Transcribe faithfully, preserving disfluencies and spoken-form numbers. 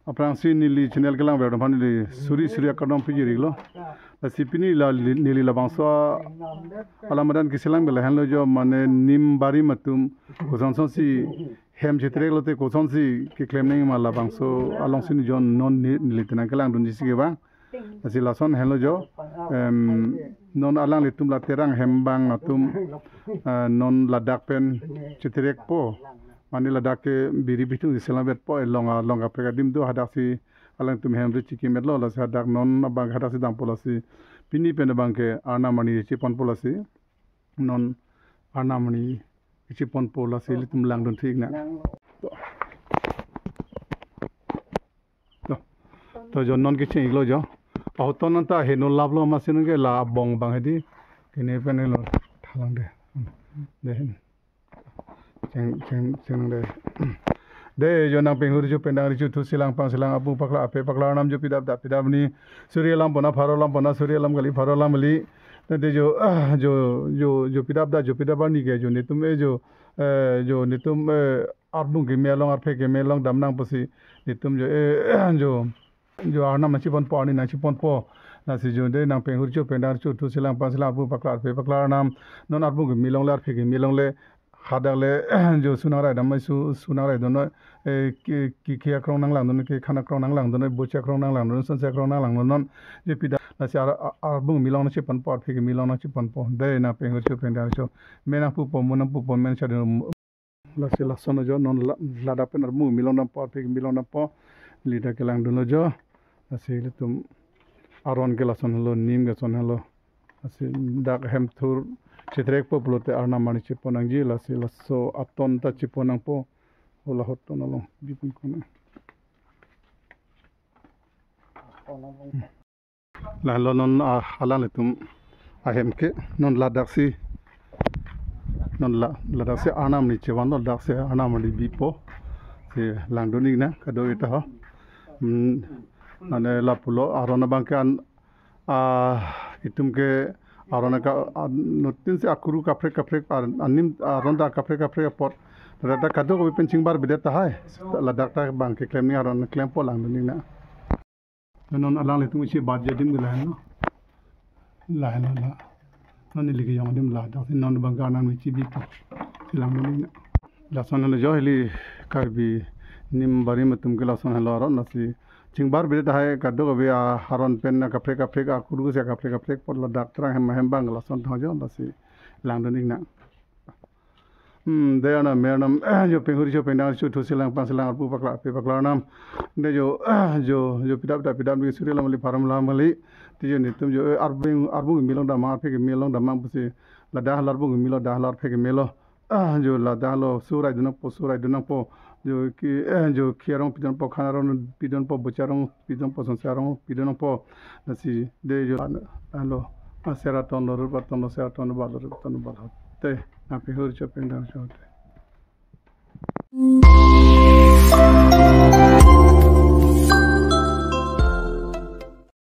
Aphrangsi neli channel kelang ver aphan neli suri suri akardom piji riklo. Lasi pini la li-, neli labangso alam adan keselam ke lahenlo jo, mane nimbari atum kosonsonsi hem chetrek lote kosonsi keklem nangji ma labangso alongsi jo non ne-, neli tenang kelangdunji si kevang. Lasi lason henlo jo, em, non alanglitum la Terang hem abang atum, eh, non ladak pen chetrekpo. Mane ladak ke biri bithung si selam vetpo, eh, long along kaprek adim do, hadaksi alangtum hem ri chikimetlo, lasi hadak non abang hadaksi dampo, lasi pini pen abang ke Arnam arni cheponpo, lasi non Arnam arni cheponpo, lasi ilitum langdun thik na. To, to jo non kecheng iklo jo. Ahoton anta heno laplo, amatsi non ke la abong abang hedi. Kene pen lo thalang de. De. Cheng, cheng, cheng de. De jo nang penghur jo pendang richu thu silang pang silang apu pakla ape pakla Arnam jo pidap dap pidap ni. Suri alam pona pharo alam pona suri alam kali pharo alam kali. De, de jo, ah, jo, jo, jo pidap da jo pidap arni ke jo netum e jo, eh, jo netum, eh, arbung keme along arphe keme along damnang pusi netum jo, eh, jo, jo Arnam nangcheponpo, arni nangcheponpo. Lasi jo de nang penghur cho pendang cho thu silang pang silang apu pakla arphe pakla Arnam. Non arbung keme along le arphe keme along le hadak le jo sunang rai dam su sunang rai dun, eh, ki, ki, ki akrong nanglangdun, ki khan akrong nanglangdun, bocha akrong nanglangdun, sonse akrong nanglangdun non. Je pida lasi ar-, ar-, arbung keme along nangcheponpo, arphe keme along nangcheponpo. De nang penghur cho pendang cho. Me nangpupo, mo nangpupo, men chadun. Lasi lason jo non la-, ladak pen arbung keme along dampo, arphe keme along dampo. Ladak kelangdunlo jo. Lasi ilitum aron ke lason lo, nim ke lason lo. Lasi dak hem thur chetrekpo pulote Arnam arni chepon nangji, lasi laso aton ta chepon nangpo. Ola hoton along bipun kona. Lahelo non, ah, alanglitum ahem ke non ladaksi, non la, ladaksi Arnam arni chevanlo, ladaksi Arnam arni bipo. Si langdun ikna kado ita ho. Hmm, ane lapulo aron abang ke an, ah, itum ke aron ka, ah, nutin si akuru kaprek kaprek ar-, anim aron ta kaprek kaprek apot. Rata kadokave pen chingbarbedet tahai. Ladak ta abang ke klem ni aron klempo, langdun ikna. Non alanglitum isi bat jadim ke lahenlo. Lahenlo la. Non ili kejong adim ladak si non abang ke Arnam arni chebipo. Si langdun ikna. Lason lo jo ili Karbi nimbari atum ke lason lo aron, lasi chingbarbedet tahai kadokave a aron pen kaprek kaprek akuru si kaprek kaprek apot ladak Terang hem hem abang lason thang jo, lasi langdun ikna. Hmm, de Arnam, me Arnam, jo penghur cho pendang cho thu silang pang silang apu pakla ape pakla Arnam. De jo, jo, jo pidap dap pidap ni suri alam kali pharo alam kali. Ti jo netum jo, eh, arbung, arbung keme along damnang, arphe keme along damnang pusi. Ladak lo arbung keme lo, dak lo arphe keme lo. Ah, jo ladak lo surai dun nangpo, surai dun nangpo. Jo ki, eh, jo ki arong pidunpo, khan arong pidunpo, bocha arong pidunpo, sonse arong pidunpo. Lasi de jo, ah, lo, ah, seraton lo, rupaton lo, seraton lo, balo, rupaton lo, balo. Te, nang penghur cho pendang cho te.